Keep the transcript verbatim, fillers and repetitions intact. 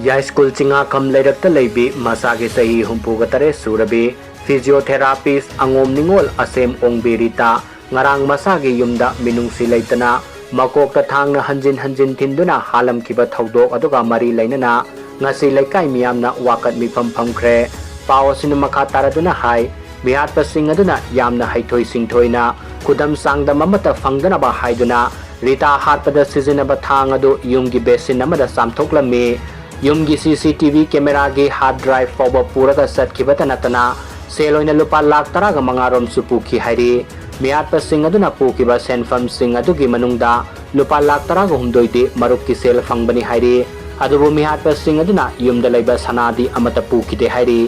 ꯌꯥꯏꯁ꯭ꯀꯨꯜ ꯆꯤꯡꯉꯥꯈꯝ ꯂꯩꯔꯛꯇ ꯂꯩꯕꯤ ꯃꯁꯥꯒꯤ ꯆꯍꯤ ꯍꯨꯝꯐꯨꯒ ꯇꯔꯦꯠ ꯁꯨꯔꯕꯤ physiotherapist ꯑꯉꯣꯝ ꯅꯤꯉꯣꯜ ꯑꯁꯦꯝ ꯑꯣꯡꯕꯤ ꯔꯤꯇꯥ ꯉꯔꯥꯡ ꯃꯁꯥꯒꯤ ꯌꯨꯝꯗ ꯃꯤꯅꯨꯡꯁꯤ ꯂꯩꯇꯅ ꯃꯀꯣꯛꯇ ꯊꯥꯡꯅ ꯍꯟꯖꯤꯟ ꯍꯟꯖꯤꯟ ꯊꯤꯟꯗꯨꯅ ꯍꯥꯠꯂꯝꯈꯤꯕ ꯊꯧꯗꯣꯛ ꯑꯗꯨꯒ ꯃꯔꯤ ꯂꯩꯅꯅ ꯉꯁꯤ ꯂꯩꯀꯥꯏ ꯃꯤꯌꯥꯝꯅ ꯋꯥꯀꯠ ꯃꯤꯐꯝ ꯐꯝꯈ꯭ꯔꯦ꯫ ꯄꯥꯎ ꯑꯁꯤꯅ ꯃꯈꯥ ꯇꯥꯔꯗꯨꯅ ꯍꯥꯏ, ꯃꯤꯍꯥꯠꯄꯁꯤꯡ ꯑꯗꯨꯅ ꯌꯥꯝꯅ ꯍꯩꯊꯣꯏ ꯁꯤꯡꯊꯣꯏꯅ ꯈꯨꯗꯝ ꯆꯥꯡꯗꯝ ꯑꯃꯠꯇ ꯐꯪꯗꯅꯕ ꯍꯥꯏꯗꯨꯅ ꯔꯤꯇꯥ ꯍꯥꯠꯄꯗ ꯁꯤꯖꯤꯟꯅꯕ ꯊꯥꯡ ꯑꯗꯨ ꯌꯨꯝꯒꯤ ꯕꯦꯁꯤꯟ ꯑꯃꯗ ꯆꯥꯝꯊꯣꯛꯂꯝꯃꯤ꯫ ꯌꯨꯝꯒꯤ C C T V cameraꯒꯤ hard drive ꯐꯥꯎꯕ ꯄꯨꯔꯒ ꯆꯠꯈꯤꯕꯇ ꯅꯠꯇꯅ ꯁꯦꯜ ꯑꯣꯏꯅ ꯂꯨꯄꯥ ꯂꯥꯈ ꯇꯔꯥꯒ ꯃꯉꯥ ꯔꯣꯝꯁꯨ ꯄꯨꯈꯤ ꯍꯥꯏꯔꯤ꯫ ꯃꯤꯍꯥꯠꯄꯁꯤꯡ ꯑꯗꯨꯅ ꯄꯨꯈꯤꯕ ꯁꯦꯟꯐꯝꯁꯤꯡ ꯑꯗꯨꯒꯤ ꯃꯅꯨꯡꯗ ꯂꯨꯄꯥ ꯂꯥꯈ ꯇꯔꯥꯒ ꯍꯨꯝꯗꯣꯏꯗꯤ ꯃꯔꯨꯞꯀꯤ ꯁꯦꯜ ꯐꯪꯕꯅꯤ ꯍꯥꯏꯔꯤ꯫ ꯑꯗꯨꯕꯨ ꯃꯤꯍꯥꯠꯄꯁꯤꯡ ꯑꯗꯨꯅ ꯌꯨꯝꯗ ꯂꯩꯕ ꯁꯅꯥꯗꯤ ꯑꯃꯠꯇ ꯄꯨꯈꯤꯗꯦ ꯍꯥꯏꯔꯤ꯫